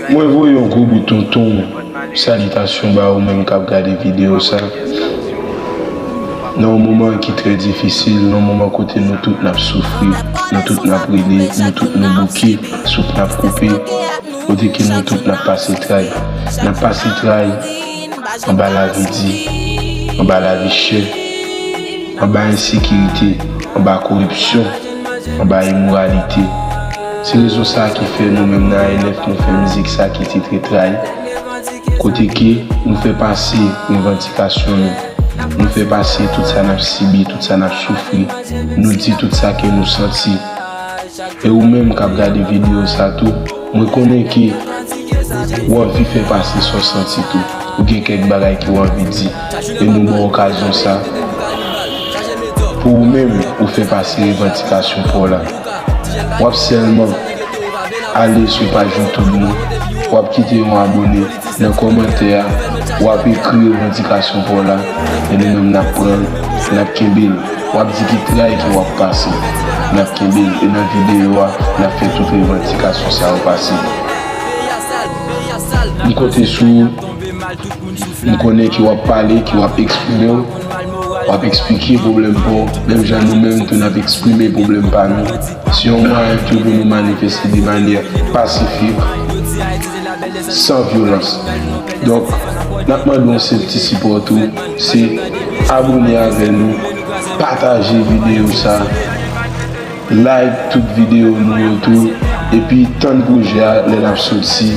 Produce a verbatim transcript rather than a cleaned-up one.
Mwen voye yon gwo bout tonton salitasyon ba ou menm k ap gade videyo sa. Nan yon moman ki trè difisil, nan yon moman kote nou tout n ap soufri, nou tout n ap rele, nou tout nou bouke, souf n ap koupe, kote ke nou tout n ap pase tray. N ap pase tray anba lavi di, anba lavi chè, anba ensekirite, anba koripsyon, anba imoralite. Se rezon sa a ki fè nou menm nan A N F nou fè mizik sa ki titre Trayi, kote ke nou fè pase revandikasyon nou, nou fè pase tout sa n ap sibi, tout sa n ap soufri, nou di tout sa ke nou santi. E ou menm k ap gade videyo sa tou, mwen konnen ke w anvi fè pase sa w santi tou. Ou gen kèk bagay ke w anvi di. E nou ba w okazyon sa pou ou menm ou fè pase revandikasyon pa w la. W ap sèlman ale sou paj YouTube nou, w ap kite yon abone, nan kòmantè a, w ap ekri revandikasyon pa w la, e nou menm n ap pran l, n ap kenbe l. W ap di ki tray ke w ap pase, n ap kenbe l, e nan videyo a, n ap fè tout revandikasyon sa yo pase. M konte sou ou, m konnen ke w ap pale, ke w ap eksprime w, w ap eksplike pwoblèm pa w, menm jan nou menm tou n ap eksprime pwoblèm pa nou. Se yon mwayen tou pou nou manifeste de manyè pasifik, san vyolans. Donk, n ap mande yon senp ti sipò tou, se abone avè nou, pataje videyo sa, like tout videyo nou yo tou, epi tann pwojè a lè l ap soti.